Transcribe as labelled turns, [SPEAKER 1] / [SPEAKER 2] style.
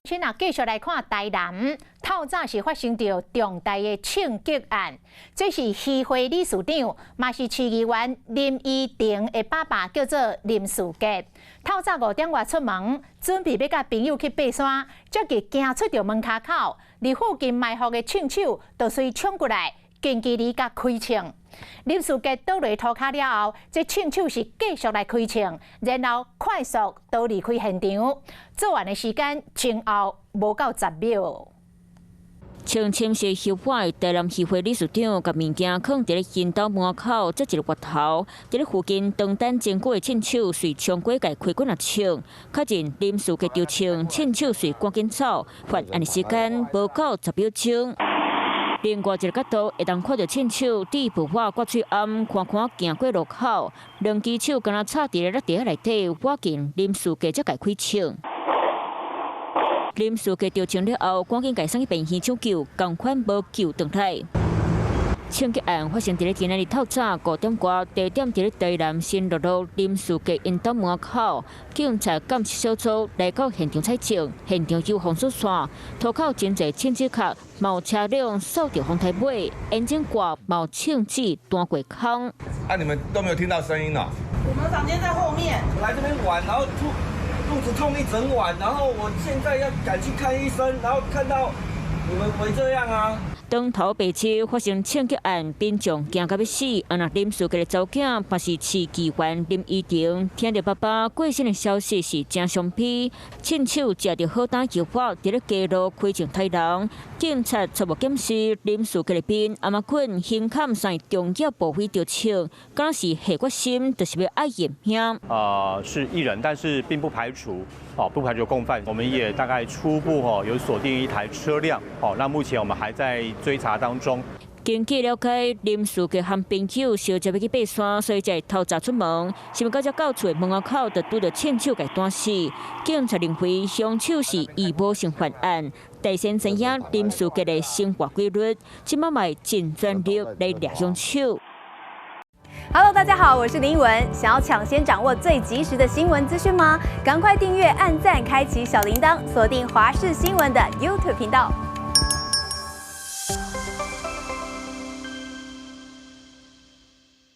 [SPEAKER 1] 先啊，繼續來看台南，透早是發生著重大的槍擊案。這是漁會理事長，嘛是市議員林依婷的爸爸，叫做林士傑。透早5點外出門，準備欲佮朋友去爬山，才佇行出著門跤口，佇附近埋伏的槍手就隨衝過來，近距離共開槍。林士傑倒落塗跤了後，這槍手是繼續來開槍，然後快速逃離開現場。作案的時間前後無夠10秒。
[SPEAKER 2] 槍侵襲兇犯台南漁會理事長，共物件囥佇咧𪜶兜門口，這一個月頭，佇咧附近當等真久的槍手，隨衝過共開幾若槍，確認林士傑著槍，槍手隨趕緊走，犯案的時間無夠10秒鐘。另外一个角度會當看著槍手佇布瓦掛喙罨，寬寬行過路口，兩支手敢若插佇咧落地仔內底，倚近林士傑才共開槍。林士傑著槍了後，趕緊共送去病院搶救，仝款無救轉來。槍擊案發生佇咧今仔日透早5點外，地點佇咧台南新樂路林士傑𪜶兜門口，警察鑑識小組來到現場採證，現場有封鎖線，塗跤真濟槍支殼，嘛有車輛掃著風台尾，煙囪蓋嘛有槍子彈過空。
[SPEAKER 3] 啊！你們都沒有聽到聲音哦？
[SPEAKER 4] 我們房間在後面。
[SPEAKER 3] 我來這邊玩，然後肚子痛一整晚，然後我現在要趕去看醫生，然後看到你們會這樣啊？
[SPEAKER 2] 當頭白市發生槍擊案，民眾驚甲欲死。啊，若林士傑的查某囝，嘛是市議員林依婷，聽著爸爸過身的消息是誠傷悲。親手食著好膽藥丸，佇咧街路開槍刣人。警察初步檢視林士傑的面，頷仔骨、胸坎三重要部位著槍，敢若是下決心，就是欲愛認命。
[SPEAKER 5] 是一人，但是並不排除，哦，不排除共犯。我們也大概初步哦有鎖定一台車輛，哦，那目前我們還在追查當中。
[SPEAKER 2] 根據了解，林士傑和朋友相約欲去爬山，所以才會透早出門。想欲到才到厝的門口，就拄著槍手共彈死。警察認為兇手是預謀性犯案，大先知影林士傑的生活規律，這擺嘛會盡全力來掠兇手。
[SPEAKER 6] Hello，大家好，我是林文。想要搶先掌握最及時的新聞資訊嗎？趕快訂閱、按讚、開啟小鈴鐺，鎖定華視新聞的 YouTube 頻道。